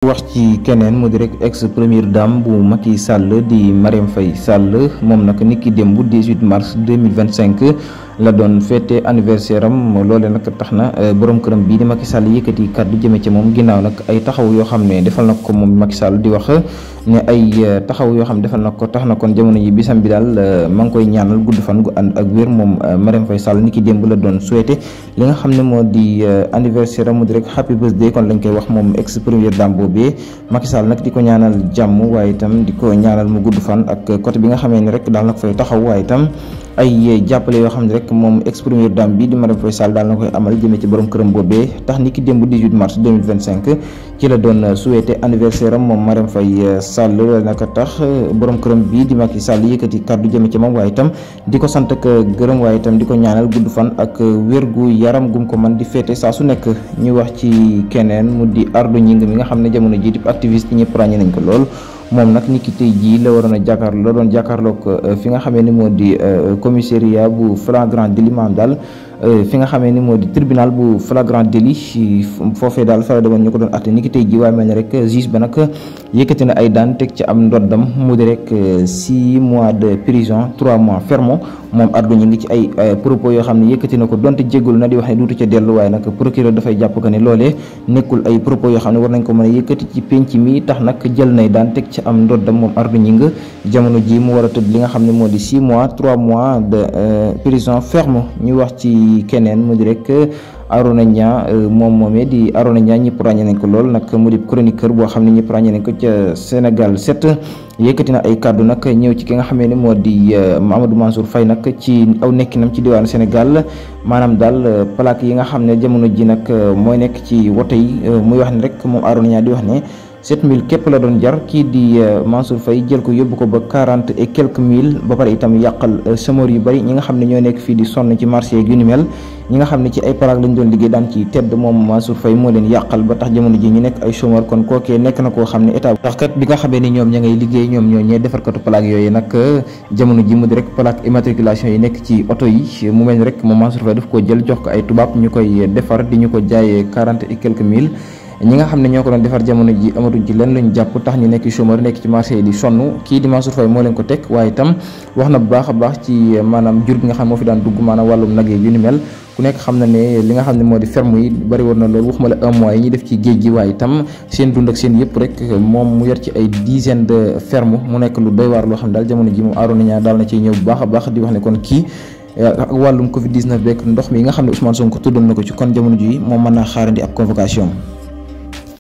wax ci keneen mu di rek ex première dame bu Macky Sall di Marième Faye Sall moom nag niki démb 18 mars 2025 la doon fête anniversaire am loole nag tax na borom këram bii di Macky Sall yëkkati kàddu jëme ci moom ginnaaw nag ay taxaw yoo xam ne defal na ko moom Macky Sall di wax ne ay taxaw yoo xam ne defal na ko tax na kon jamono yi bisam bi daal maa ngi koy ñaanal gudd fan gu ànd ak wér moom Marième Faye Sall niki démb la doon souhaité li nga xam ne moo di anniversaire am mu di rek happy birthday kon lañ koy wax moom ex première dame boobu Macky Sall nag di ko ñaanal jàmm waaye itam di ko ñaanal mu gudd fan ak côté bi nga xamee ni rek daal na ko fay taxaw waaye itam ay jàppale yoo xam ne rek moom ex première dame bi di Marième Faye Sall daal na koy amal jëmee ci borom këram boobee tax ni ki démb 18 mars 2025 ci la doon souhaité anniversaire am moom Marième Faye Sall loolu naka tax borom këram bi di Macky Sall yëkkati kàddu jëmee ci moom waaye itam di ko sant ak gërëm waaye itam di ko ñaanal gudd fan ak wér gu yaram gum ko man di féete saa su nekk ñu wax ci keneen mu di Ardo Gningue mi nga xam ne jamono ji di activiste ñëpp ràññee nañ ko lool moom nag niki tey jii la waroon a jàkkaarloo la doon jàkkaarloog fi nga xamee ni moo di commissariat bu flagrant délit maanaam daal fi nga xamee ni moo di tribunal bu flagrant délit foofee daal fa la demoon ñu ko doon atte niki tey jii waaye mel ne rek juge ba nag yëkkati na ay daan teg ci am ndoddam mu di rek 6 mois de prison 3 mois ferme moom Ardo Gningue ci ay propos yoo xam ne yëkkati na ko donte jégalu na di wax ne duutu ca dellu waaye nag procureur dafay jàpp que ne loolee nekkul ay propos yoo xam ne war nañ ko mën a yëkkati ci penc mi tax nag jël nay daan teg ci am ndoddam moom Ardo Gningue jamono ji mu war a tëdd li nga xam ne moo di 6 mois 3 mois de prison ferme ñu wax ci keneen mu di rek Arona Niang moom moomee di Arona Niang ñëpp ràññee nañ ko lool nag mu di chroniqueur boo xam ne ñëpp ràññee nañ ko ca Sénégal 7 yëkkati na ay kàddu nag ñëw ci ki nga xamee ne moo di Amadou Mansour Faye nag ci aw nekkinam ci diwaanu Sénégal maanaam daal plaque yi nga xam ne jamono ji nag mooy nekk ci woto yi muy wax ne rek moom Arona Niang di wax ne 7000 képp la doon jar kii di Mansour Faye jël ko yóbbu ko ba 40 et quelques mille ba pare itam yàqal chômeur yu bari ñi nga xam ne ñoo nekk fii di sonn ci marché yu ni mel ñi nga xam ne ci ay plaque lañ doon liggéey daan ci tedd moom Mansour Faye moo leen yàqal ba tax jamono ji ñu nekk ay chômeur kon kookee nekk na koo xam ne état tax kat bi nga xamee ni ñoom ña ngay liggéey ñoom ñoo ñee defarkatu plaque yooyu nag jamono ji mu di rek plaque immatriculation yi nekk ci oto yi mu mel ni rek moom Mansour Faye daf koo jël jox ko ay tubaab ñu koy defar di ñu ko jaayee 40 et quelques mille ñi nga xam ne ñoo ko doon defar jamono ji amatuñ ci lenn luñ jàpp tax ñu nekk chômeur nekk ci marché yi di sonn kii di Mansour Faye moo leen ko teg waaye itam wax na bu baax a baax ci maanaam jur gi nga xam moo fi daan dugg maanaam wàllum nag yu ni mel ku nekk xam na ne li nga xam ne moo di ferme yi bari woon na loolu waxuma la 1 mois yi ñuy def ci géej gi waaye itam seen dund ak seen yëpp rek moom mu yor ci ay dizaine de ferme mu nekk lu doy waar loo xam ne daal jamono ji moom Arona Niang daal na ciy ñëw bu baax a baax di wax ne kon kii ak wàllum Covid 19 beeg ndox mi nga xam ne Ousmane Sonko tuddoon na ko ci kon jamono ji moom mën naa xaarandi ab convocation